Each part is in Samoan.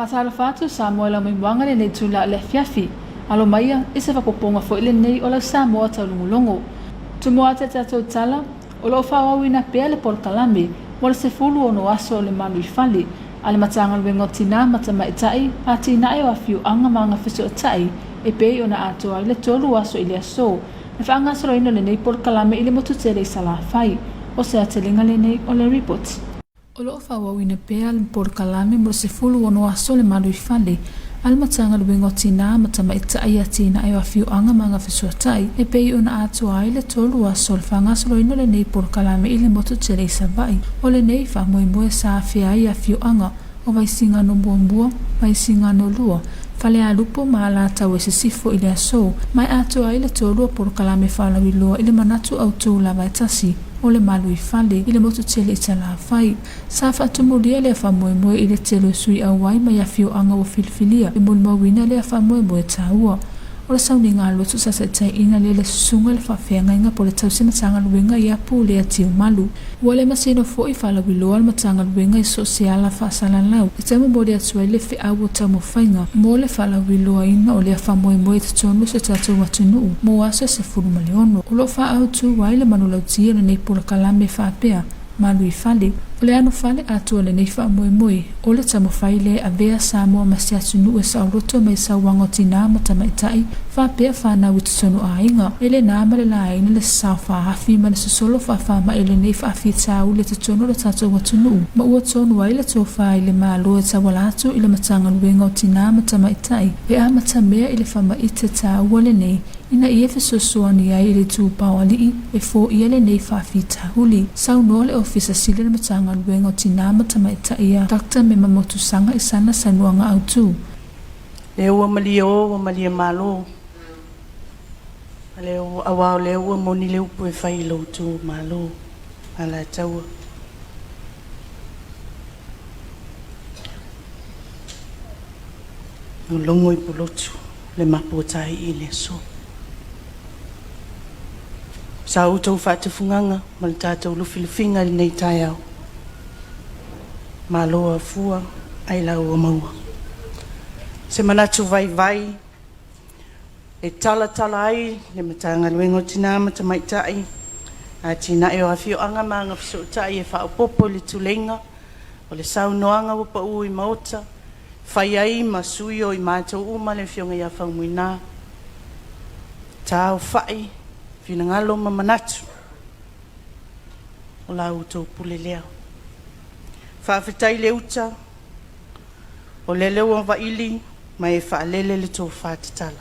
Faatalofa atu Samoa i lau maimoaga lenei itula o le afiafi. Alo maia i se faaopoopoga foi lenei o lau Samoa taulogologo. Tumua atu i a tatou tala, o lo o faaauauina pea le polokalame mo le 16 aso o le malu i fale a le Matagaluega o Tinā ma Tamaitai, Atinae o Afioaga ma Agafesootai e pei ona atoa ai le tolu aso i le aso le faagasoloina o lenei polokalame i le motu tele i Salafai. O se aotelega lenei o le Report. O lo o faaauauina pea le polokalame mo le 16 aso le malu i fale a le Matagaluega o Tinā ma Tamaitai, Atinae o Afioaga ma Agafesootai e pei ona atoa ai le tolu aso o le faagasoloina o lenei polokalame i le motu tele i Savaii. O lenei faamoemoe sa afea ai afioaga o Vaisigano 1, Vaisigano 2, Falealupo ma Alataua i Sisifo i le aso, ma e atoa ai le tolu o polokalame faalauiloa i le manatu autū lava e tasi o le malu i fale i le motu tele i Salafai. Sa faatumulia lea faamoemoe i le tele o sui auai mai afioaga ua filifilia e molimauina lea faamoemoe taua. O le sauniga loto sa taitaiina lea le susuga i le faafeagaiga po o le tausi Matagaluega ia Pulea Tiumalu. Ua le masino foi faalauiloa le Matagaluega i so o se ala faasalalau e taumomoli atu ai le feau o taumafaiga mo le faalauiloaina o lea faamoemoe i totonu o si o tatou atunuu mo aso e 16. O lo o faaautu ai le manulauti o lenei polokalame faapea, Malu i fale. O le anofale atoa o lenei faamoemoe, o le taumafai lea e avea Samoa ma se atunuu e saoloto mai sauaga o tinā ma tamaitai, faapea fanau i totonu aiga. E le na ma le laina le sasao faaafi ma le sosolo faafamai o lenei faafitauli i totonu o le tatou atunuu, ma ua tonu ai le tofa i le Malo e tauala atu i le Matagaluega o Tinā ma Tamaitai e amatamea i le famaite taua lenei ina ia fesoasoani ai i le itupa o alii e foia lenei faafitauli. Saunoa le Ofisa Sili o le Matagaluega o Tinā ma Tamaitai ia Doctor Mema Motusaga i sana saunoaga autu. Lea ua malie o ua malie malo, aua o lea ua moni le upu e fai i lou itumalo Alataua. Logo i Pulotu le mapu o Taii i le aso. Sa outou faatufugaga ma le tatou lufilufiga i lenei taeao. Malo afua ai lau ua maua. Se manatu vaivai e talatala ai le Matagaluega o Tinā ma Tamaitai, Atinae o Afioaga ma Agafesootai e faaopoopo i le tuleiga o le saunoaga ua pau i Maota, fai ai ma sui o i matou uma le Afioga ia Faumuina, taofai finagalo ma manatu o la outou pule lea. Faafetai le uta, o lele ua vaili ma e faalele le tofa tatala,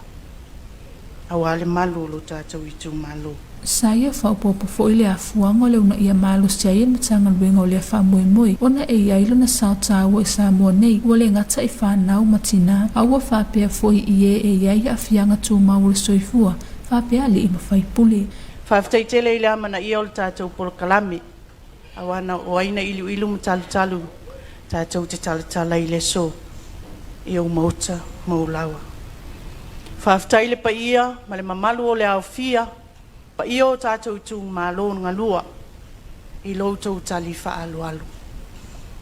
aua le malu o lo tatou itumalo. Sa ia faaopoopo foi le afuaga o le uunaia malosi ai e le Matagaluega o lea faamoemoe ona e i ai lona sao taua i Samoa nei, ua le gata i fanau ma tinā, a ua faapea foi i e e i ai aafiaga tumau o le soifua, faapea alii ma faipule. Faafetai tele i le amanaia o le tatou polokalame, aua na o ai na iluilu ma talutalu tatou te talatala i le aso i ou maota ma ou laoa. Faafetai i le paia ma le mamalu o le aofia, paia o tatou itumalo galua i lo outou tali faaaloalo.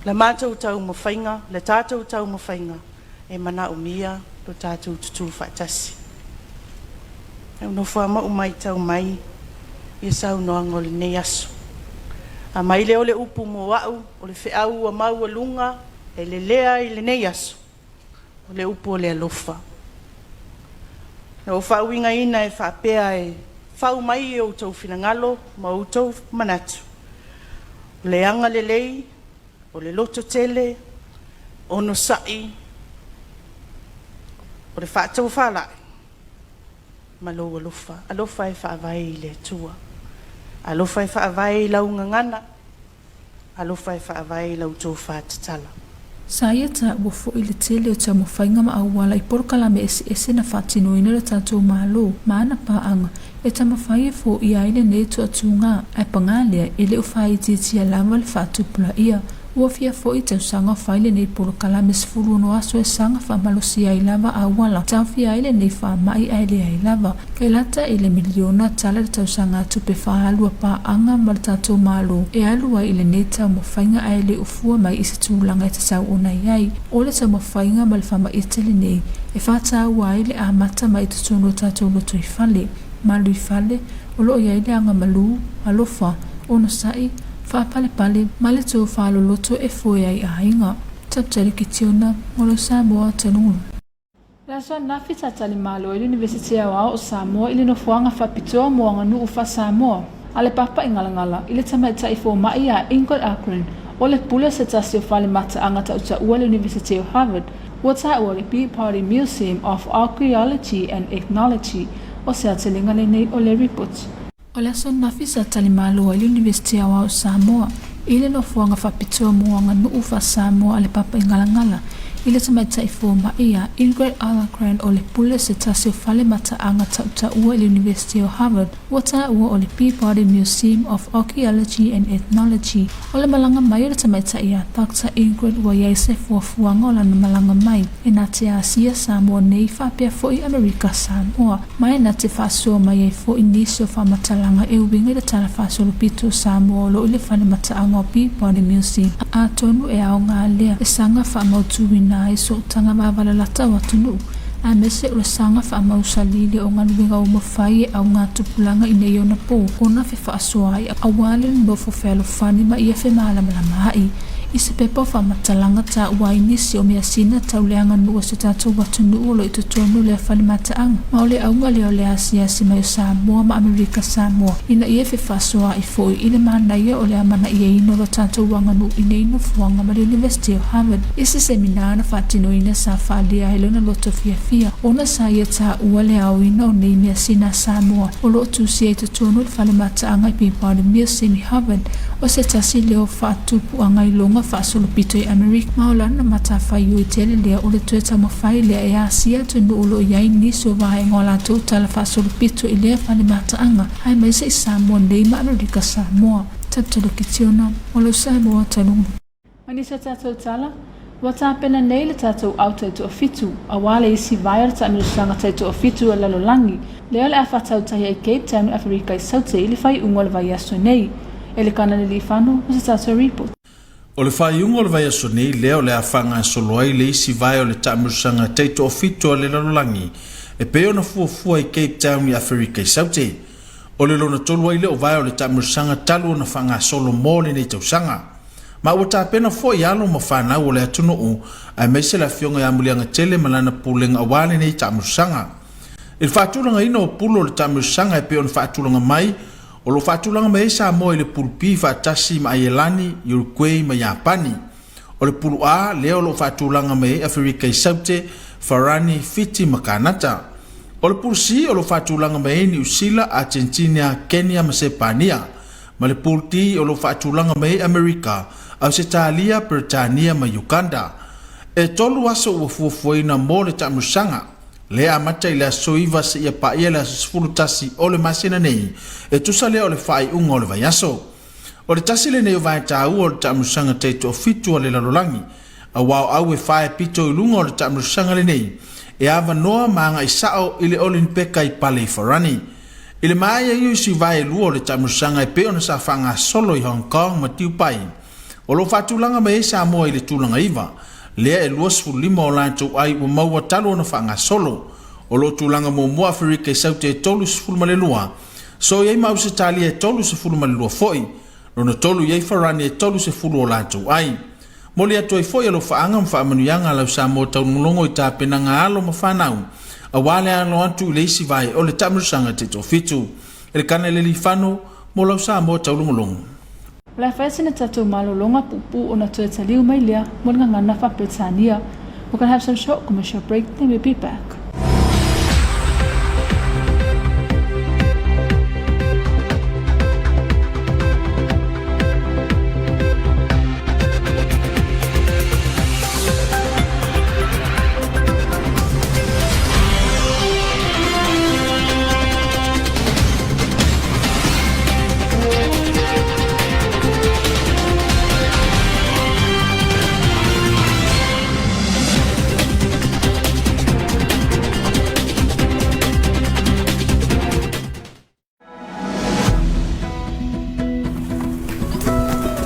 La matou taumafaiga, le tatou taumafaiga e manaomia lo tatou tutū faatasi. E nofo lava ma ou matau mai i saunoaga o lenei aso. A mai lea o le upu mo au, o le feau ua maualuga e lelea i lenei aso, o le upu o le alofa. Na ou faauigaina e faapea e fau mai i outou finagalo ma outou manatu, o le agalelei, o le lototele, onosai, o le faatofalai ma lou alofa. Alofa e faavae i le Atua, alofa e faavae i lau gagana, alofa e faavae i lau tofa tatala. Sa ia taua foi le tele o taumafaiga ma auala i polokalame eseese na faatinoina e le tatou Malo ma ana paaga e taumafai e foia ai lenei toatuga, ae paga lea e le o faaitiitia lava le faatupulaia. Ua fia foi tausaga o fai lenei polokalame 16 aso e saga faamalosia ai lava auala taofia ai lenei faamai ae leai lava. E lata i le miliona tala le tausagatupe faaalu a paaga ma le tatou Malo e alu ai i lenei taumafaiga ae le o fua mai i se tulaga e tatau ona i ai. O le taumafaiga ma le faamaite lenei e faataua ai le amata mai i totonu o tatou lotoifale, maluifale, o lo o i ai le agamalu, alofa, onosai, faapalepale ma le tofa loloto e foe ai aiga. Taptali Kitiona, mo lau Samoa Talungu. Le aso ananafi sa talimalo ai le Iunivesite Aoao o Samoa i le nofoaga faapitoa mo aganuu faa-Samoa a le Papa i Galagala i le tamaitai fomai ia Ingrid Ahgren o le pule o se tasi o fale mataaga tautaua i le Iunivesite o Harvard ua taua le Peabody Museum of Archaeology and Ethnology o se aotelega lenei o le ripoti. O le aso ananafi sa talimalo ai le Iunivesite Aoao o Samoa i le nofoaga faapitoa mo aganuu faa-Samoa a le Papa i Galagala i le tamaitai fomai ia Ingrid Ahlgren o le pule o se tasi o fale mataaga tautaua i le Iunivesite o Harvard ua taua o le Peabody Museum of Archaeology and Ethnology. O le malaga mai o le tamaitai ia Doctor Ingrid ua i ai se fuafuaga o lana malaga mai e na te Asia Samoa nei faapea foi Amerika Samoa ma e na te faasoa mai ai foi nisi o faamatalaga e uiga i le tala faasolopito o Samoa o lo o i le fale mataaga o Peabody Museum. Atonu e aoga lea e saga faamautuina ai sootaga vavalalata o atunuu aemaise o le saga faamausali le o galuega uma fai e augatupulaga i nei ona po ona fefaasoa ai aua le nonofo fealofani ma ia femalamalama ai i se pepa o faamatalaga taua ai nisi o measina tau le aganuu a si o tatou atunuu o lo o i totonu o lea fale mataaga ma o le auga lea o le asiasi mai o Samoa ma Amerika Samoa ina ia fefaasoaa'i foi i le manaia o le amanaiaina o lo tatou aganuu i nei nofoaga ma le Iunivesite o Harvard. I se seminā na faatinoina sa faaalia ai lona loto fiafia ona sa ia taua le aoina o nei measina a Samoa o lo o tusia i totonu o le fale mataaga i Peabody Museum i Harvard o se tasi lea o faatupuaga iloga faasolopito i Amerika ma o lana matafaioi tele lea o le toe taumafai lea e asia atunuu o lo o i ai nisi o vaega o a latou tala faasolopito i lea fale mataaga aemaise i Samoa nei ma Amerika Samoa. Taptalo Kitiona, o lau Samoa talu. Mai nisi o tatou tala, ua tapena nei le tatou au taitoafitu, aua le isi vae o le taamilosaga taitoafitu a le lalolagi, lea o le a faatautaia i Cape Town i Aferika i Saute i le faaiuga o le vaiaso nei. Elekana Liliifano mo se tatou report. O le faaiuga o le vaiaso nei lea o le a faagasolo ai le isi vae o le taamilosaga taitoafitu a le lalolagi e pei ona fuafua i Cape Town i Aferika i Saute. O le lona tolu ai lea o vae o le taamilosaga talu ona faagasolo mo lenei tausaga. Ma ua tapena foi alo ma fanau o le atunuu aemaise le Afioga ia Muliagatele ma lana pulega aua lenei taamilosaga. I le faatulagaina o pulu o le taamilosaga e pei ona faatulaga mai, o lo o faatulaga mai ai Samoa i le pulu B faatasi ma Aielani, Uruguay ma Iapani. O le pulu A lea o lo o faatulaga mai ai Aferika i Saute, Farani, Fiti ma Kanata. O le pulu C o lo o faatulaga mai ai Niu Sila, Agentina, Kenya ma Sepania. Ma le pulu D o lo o faatulaga mai ai Amerika, Ausetalia, Peretania ma Uganda. E tolu aso ua fuafuaina mo le taamilosaga. Lea amata i le aso 9 seia paia le aso 11 o le masina nei, e tusa lea o le faaiuga o le vaiaso. O le tasi lenei o vae taua o le taamilosaga taitoafitu a le lalolagi, aua o au e fae pito i luga o le taamilosaga lenei, e avanoa ma agai sao i le Olinipeka i Pale i Farani. I le maea ia o isi vae e lua o le taamilosaga e pei ona sa faagasolo i Hong Kong ma Dubai, o lo o faatulaga mai ai Samoa i le tulaga 9, lea e 25 o latou ai ua maua talu ona faagasolo. O lo o tulaga muamua Aferika i Saute e 32, so i ai ma Ausetalia e 32 foi, lona tolu i ai Farani e 30 o latou ai. Moli atu ai foi alofaaga ma faamanuiaga a lau Samoa taulogologo i tapenaga a alo ma fanau aua le alo atu i le isi vae o le taamilosaga taitoafitu. Elekana Lelifano mo lau Samoa taulogologo. O le a fai sina tatou malologa puupuu ona toe taliu mai lea mo le gagana faa-Peretania. We're gonna have some short commercial break, then we'll be back.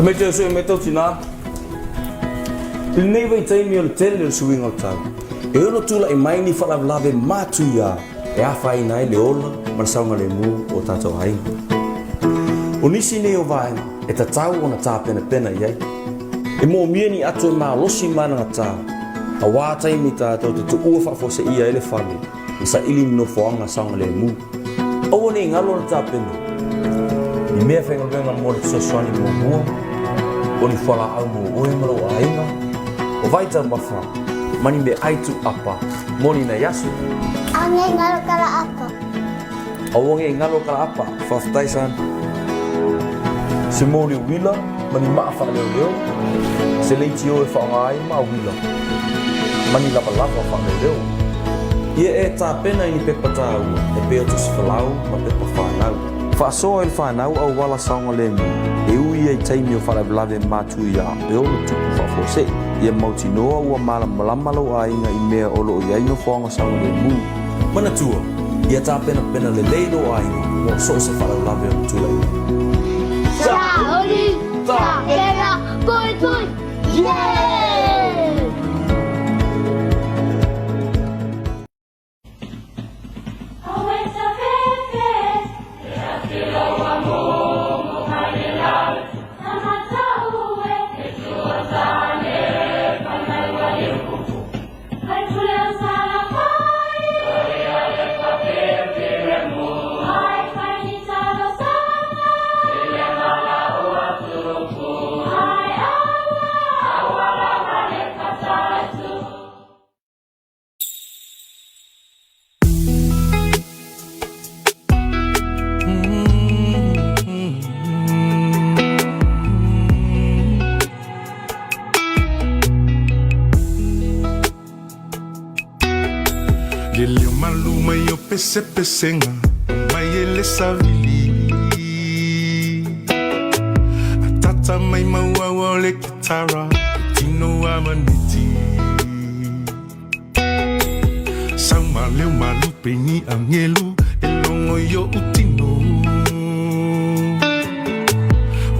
Tamaiti o sui mai tau tinā. I lenei vaitaimi o le tele o le suiga o le tau, e ono tulai mai ni faalavelave matuia e afaina ai le ola ma le saogalemu o tatou aiga. O nisi nei o vaega e tatau ona tapenapena i ai. E moomia ni ato e malosi ma anagatā, auā taimi tatou te tuua faafuaseia ai le fale ma saili ni nofoaga saogalemu. Aua ne i galo le tapena i mea faigaluega mo le fesoasoani muamua, o ni fualaau mo oe ma lou aiga, o vaitaumafa ma ni meaai tuuapa mo ni nai aso. Aua ne i galo ka laapa. Aua ne i galo ka laapa. Faafetai son. Se moli uila ma ni maa faaleoleo, se leitio e faaaoga ai maa uila ma ni lavalava faaleoleo. Ia e tapena i ni pepa taua e pei o tusi folau ma pepa whanau. Faasoa i le whanau auala saogalemu e ui ai taimi o faalavelave matuia e ono tupu faafuasei. Ia mautinoa ua malamalama lou aiga i mea o lo o i ai nofoaga saogalemu. Manatua, ia tapenapena lelei lou aiga mo so o se faalavelave o tulai mai. Sauli, tapena, pui pui, yeah! Le leo malu mai o pesepesega mai e le savili Atata mai mauaua o le kitara tino a maneti Sau ma leo malupe ni angelu e logo i oʻu tino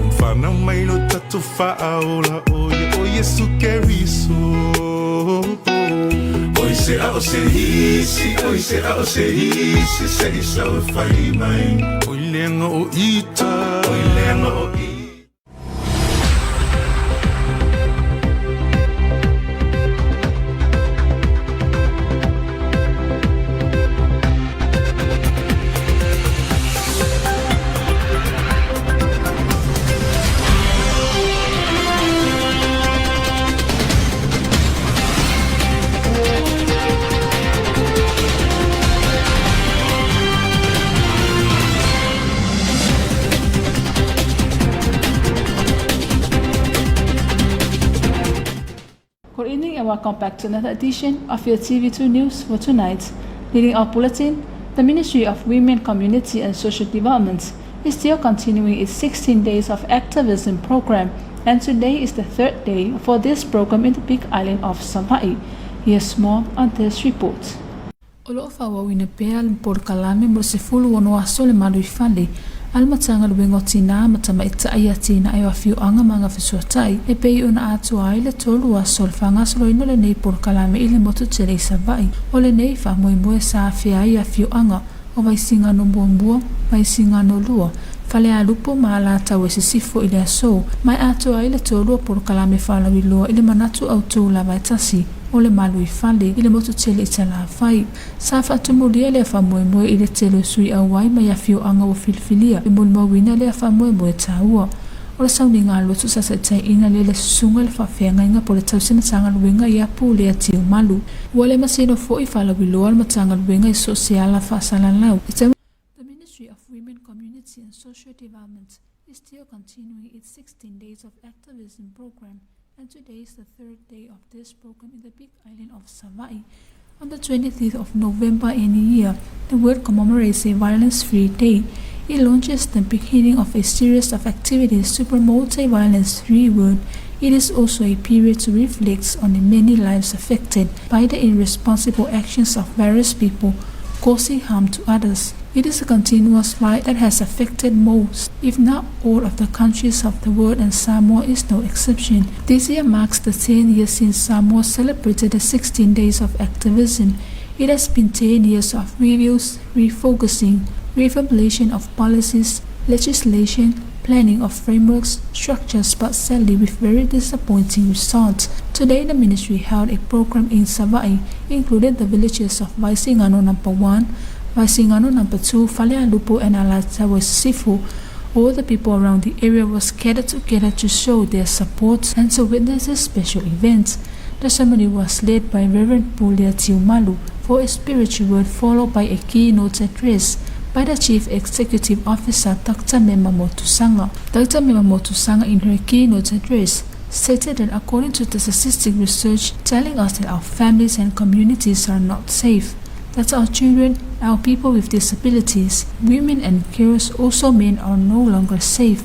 Ua fanau mai lo tatou Faaola ʻo ia ʻo Iesu Keriso Oi se ʻaʻo se isi oi se ʻaʻo se isi se i sau e fai mai Oi leaga o ita Oi leaga o ita. Good evening and welcome back to another edition of your TV2 News for tonight. Leading our bulletin, the Ministry of Women, Community and Social Development is still continuing its 16 days of activism program, and today is the third day for this program in the big island of Savaii. Here's more on this report. O lo o faaauauina pea le polokalame mo le 16 aso le malu i fale a le Matagaluega o Tinā ma Tamaitai, Atinae o Afioaga ma Agafesootai, e pei ona atoa ai le tolu aso o le faagasoloina o lenei polokalame i le motu tele i Savaii. O lenei faamoemoe sa afea ai afioaga o Vaisigano 1, Vaisigano 2, Falealupo ma Alataua i Sisifo i le aso, ma e atoa ai le tolu o polokalame faalauiloa i le manatu autū lava e tasi o le malu i fale i le motu tele i Salafai. Sa faatumulia lea faamoemoe i le tele o sui auai mai afioaga ua filifilia e molimauina lea faamoemoe taua. O le sauniga a lotu sa taitaiina lea le susuga i le faafeagaiga po o le tausi Matagaluega ia Pulea Tiumalu. Ua le masino foi faalauiloa le Matagaluega i so o se ala faasalalau i The Ministry of Women, Community and Social Development is still continuing its 16 days of activism program, and today is the third day of this program in the big island of Savaii. On the 23rd of November any year, the world commemorates a violence-free day. It launches the beginning of a series of activities to promote a violence-free world. It is also a period to reflect on the many lives affected by the irresponsible actions of various people. causing harm to others. It is a continuous fight that has affected most, if not all, of the countries of the world, and Samoa is no exception. This year marks the 10 years since Samoa celebrated the 16 days of activism. It has been 10 years of reviews, refocusing, reformulation of policies, legislation, planning of frameworks, structures, but sadly with very disappointing results. Today, the ministry held a program in Savai'i, including the villages of Vaisigano number 1, Vaisigano number 2, Falealupo, and Alataua Sisifo. All the people around the area was gathered together to show their support and to witness this special event. The ceremony was led by Reverend Pulia Tiumalu for a spiritual word, followed by a keynote address by the Chief Executive Officer, Dr. Mema Motusaga. Dr. Mema Motusaga, in her keynote address, stated that according to the statistic research telling us that our families and communities are not safe, that our children, our people with disabilities, women and girls, also men, are no longer safe.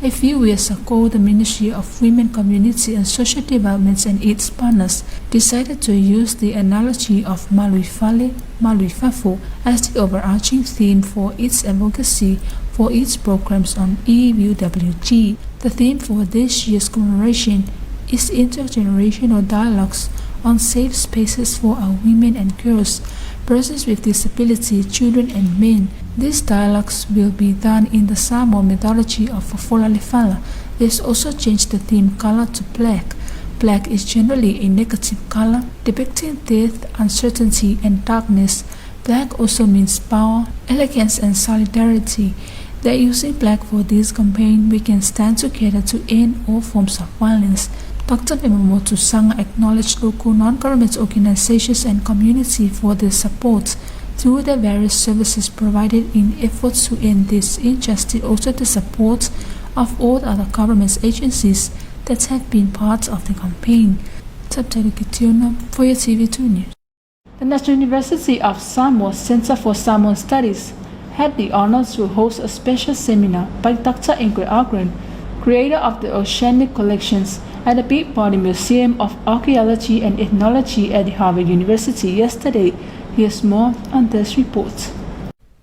A few years ago, the Ministry of Women, Community and Social Development and its partners decided to use the analogy of Malu i Fale, Malu i Fafo as the overarching theme for its advocacy for its programs on EVAWG. The theme for this year's commemoration is intergenerational dialogues on safe spaces for our women and girls, persons with disability, children and men. These dialogues will be done in the Samoan mythology of Fofola Lefala. This also changed the theme color to black. Black is generally a negative color, depicting death, uncertainty, and darkness. Black also means power, elegance, and solidarity. That using black for this campaign, we can stand together to end all forms of violence. Dr. Mema Motusaga acknowledged local non-government organizations and community for their support through the various services provided in efforts to end this injustice, also the support of all other government agencies that have been part of the campaign. Subtitle for your TV2 News. The National University of Samoa Center for Samoan Studies had the honor to host a special seminar by Dr. Ingrid Ahlgren, creator of the Oceanic Collections at the Peabody Museum of Archaeology and Ethnology at Harvard University yesterday. Here's more on this report.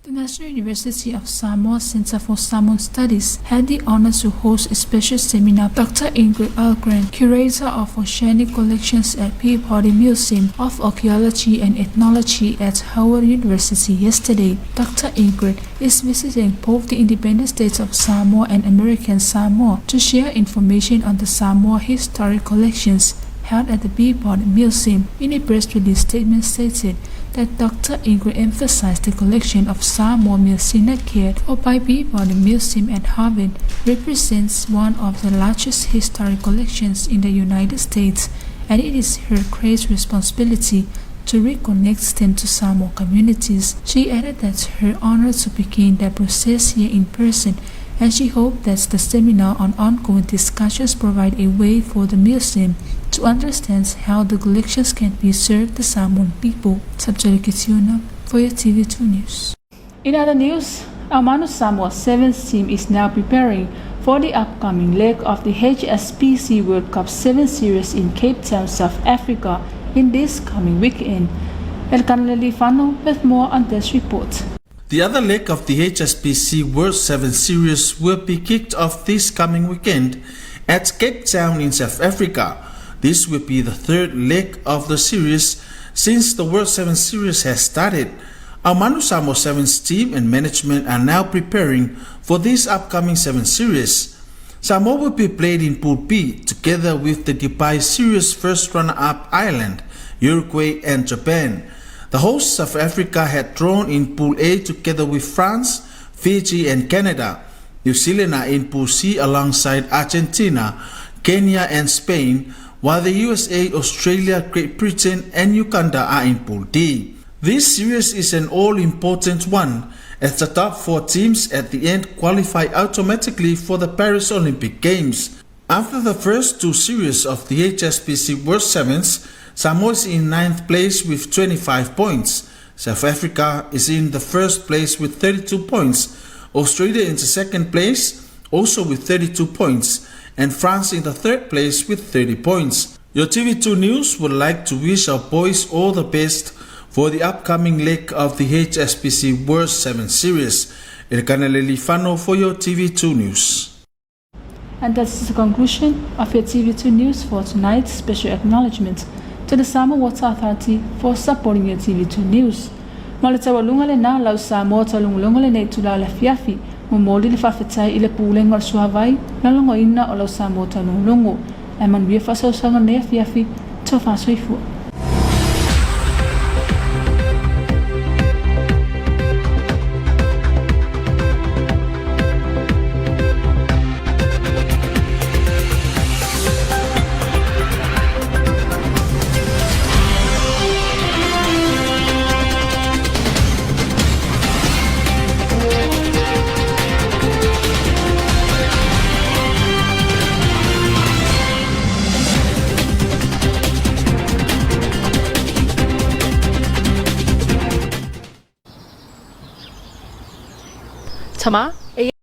The National University of Samoa Center for Samoan Studies had the honor to host a special seminar. Dr. Ingrid Ahlgren, curator of Oceanic Collections at Peabody Museum of Archaeology and Ethnology at Howard University yesterday. Dr. Ingrid is visiting both the independent states of Samoa and American Samoa to share information on the Samoa historic collections held at the Peabody Museum. In a press release statement stated that Dr. Ingrid emphasized the collection of Samoa Measina cared for by Peabody Museum at Harvard represents one of the largest historic collections in the United States, and it is her great responsibility to reconnect them to Samoa communities. She added that her honor to begin that process here in person, and she hoped that the seminar on ongoing discussions provide a way for the museum to understand how the collections can be served the Samoan people. For your TV2 News. In other news, our Manu Samoa Sevens team is now preparing for the upcoming leg of the HSBC World Cup 7 Series in Cape Town, South Africa in this coming weekend. Elkan Lelifano with more on this report. The other leg of the HSBC World 7 Series will be kicked off this coming weekend at Cape Town in South Africa. This will be the third leg of the series since the World 7 Series has started. Our Manu Samoa Sevens team and management are now preparing for this upcoming 7 Series. Samoa will be played in Pool B together with the Dubai Series first runner-up Ireland, Uruguay and Japan. The hosts South Africa had drawn in Pool A together with France, Fiji and Canada. New Zealand are in Pool C alongside Argentina, Kenya and Spain, while the USA, Australia, Great Britain and Uganda are in Pool D. This series is an all-important one, as the top 4 teams at the end qualify automatically for the Paris Olympic Games. After the first 2 series of the HSBC World Sevens, Samoa is in 9th place with 25 points. South Africa is in the first place with 32 points, Australia in the second place, also with 32 points, and France in the third place with 30 points. Your TV2 News would like to wish our boys all the best for the upcoming leg of the HSBC World 7 Series. Elekana Lealiifano for your TV2 News. And that's the conclusion of your TV2 News for tonight. Special acknowledgement to the Samoa Water Authority for supporting your TV2 News. Ma le taualuga lenā lau Samoa taulogologo lenei itula o le afiafi, momoli le faafetai i le Pulega o le Suavai lagolagoina o lau Samoa taulogologo. Ae manuia faasausauga lenei afiafi, tofa soifua. Tama, e